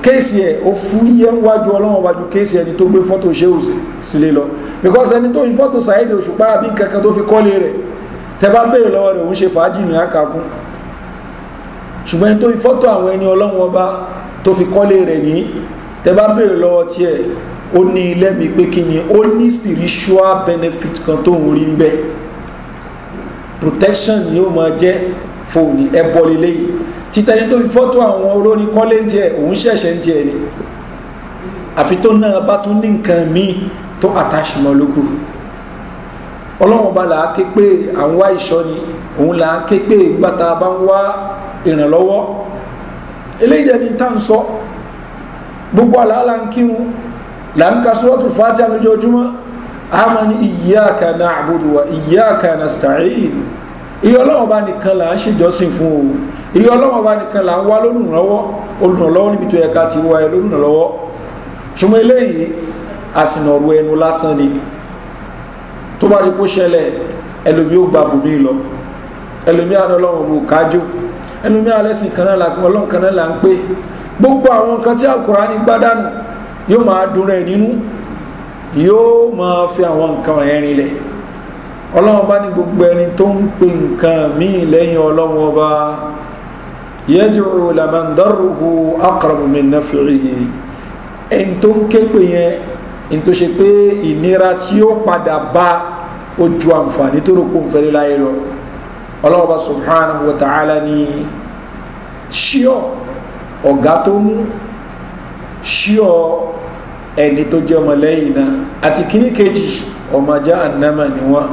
case ẹ̀ ó fúyẹ́ wájú ọlọ́run wájú case ẹni tó gbé fọ́tò ṣéwù sílé lọ, because ẹni tó fi fọ́tò Sáhídì Òṣùpá àbí kankan tó fi kọ́lé rẹ̀, tẹ bá béèrè lọ́wọ́ rẹ̀, òun ṣe fàájì ní àkàkún. Ṣùgbọ́n ẹni tó fi fọ́tò àwọn ẹni ọlọ́run ọba tó fi kọ́lé rẹ̀ ní, tẹ bá béèrè lọ́wọ́ tiẹ̀, ó ní lẹ́mìí pé kí ni, ó ní spiritual benefit kan tó ń rí ń bẹ́, protection ni ó máa jẹ́ fóònù. Ẹbọ lélẹ́yìí. Títẹni tó fi fọ́tò àwọn olórin kọ́lé ń tiẹ̀, òun ṣẹ̀ṣẹ̀ ń tiẹ̀ ni, àfi tó náà bá tún ní nǹkan míì tó attach mọ́ lókù. Ọlọ́run ọba là á ké pé à ń wá ìṣọ́ ni, òun là á ké pé gbàtà bá ń wá ìrànlọ́wọ́. Eléyìí dẹni tá ń sọ gbogbo àlàálà ń kírun, là ń ka suratul Fatiha lójoojúmọ́, a máa ní iyyaka na'budu wa iyyaka nasta'in. Ìyá ọlọ́run ọba nìkan là ń ṣèjọ́sìn fún o, ìyá ọlọ́run ọba nìkan là ń wá lólùrànlọ́wọ́, olùrànlọ́wọ́ níbi tó yẹ ká ti wá ẹ lólùrànlọ́wọ́. Ṣùgbọ́n eléyìí àsìnàrú ẹnu lásán ni. Tó bá ti kó ṣẹlẹ̀, ẹlòmí ó gba bùnmí lọ, ẹlòmí àná ọlọ́run bò kájú, ẹlòmí alẹ́sìn kan náà làkún, ọlọ́run kan náà là ń pè. Gbogbo àwọn nǹkan tí Al-Kùránì gbádànù yóò máa dùn rẹ̀ nínú, yóò máa fi àwọn nǹkan ẹ̀rin lẹ̀. Ọlọ́run bá ní gbogbo ẹni tó ń pe nǹkan míì lẹ́yìn ọlọ́run ọba, yad'u laman darruhu aqrabu min naf'ihi, ẹni tó ń ké pè yẹn, ẹni tó ṣe pé ìnira tí ó padà bá ó ju àǹfààní tó rò pé òun fẹ́rẹ́ láyé lọ. Ọlọ́run ọba subhanahu wa ta'ala ní ṣíọ ọ̀gá tó mú, ṣíọ ẹni tó jẹ́ ọmọlẹ́yìn náà àti kíní kejì, ọmọ jahannama ni wọ́n.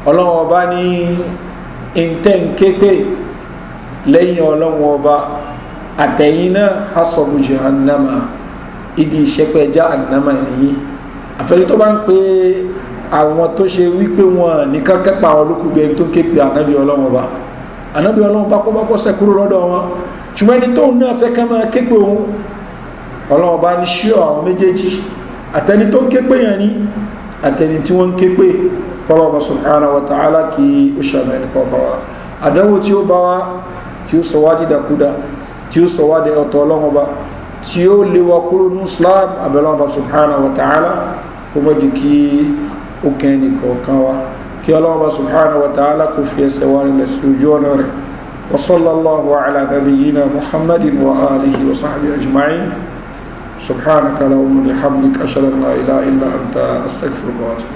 Ọlọ́run ọba ní ìntẹ́ǹképe lẹ́yìn ọlọ́run ọba àtẹ̀yìn náà, hasabu jahannama, igi ìṣẹ́pẹ́ jahannama nìyí. Àfẹ́rí tó bá ń pe àwọn tó ṣe wípé wọn nìkan kẹ́pà àwọn olókùgbẹ́ tó ké pe ànábì ọlọ́run ọba, ànábì ọlọ́run bá kó bá kó sẹ́ kúrò lọ́dọ̀ wọn. Ṣùgbọ́n ẹni tóun náà fẹ́ ká máa ké pe òun, ọlọ́run ọba ní ṣíọ àwọn méjèèjì, àtẹni tó ń ké pe yẹn ni àtẹni tí wọ́n ń ké pe. Kọ́lọ́ọ̀bá subhanahu wa ta'ala kí ó ṣàmì ẹnì kọ̀ọ̀kan wa. Àdánwò tí ó bá wa, tí ó sọ wá dídàkúdà, tí ó sọ wá di ọ̀tọ̀ ọlọ́run ọba, tí ó lé wa kúrò ní Islam, abẹ́lọ́run ọba subhanahu wa ta'ala kó má jẹ́ kí ó kẹ́ ẹnì kọ̀ọ̀kan wa, kí ọlọ́run ọba subhanahu wa ta'ala kó fi ẹsẹ̀ wa nílẹ̀ sí ojú ọ̀nà rẹ̀. Wa sallallahu ala nabiyyina Muhammadin wa alihi wa sahbihi ajma'in. Subhanaka allahumma bihamdika, ashhadu an la ilaha illa anta, astaghfiruka wa atubu.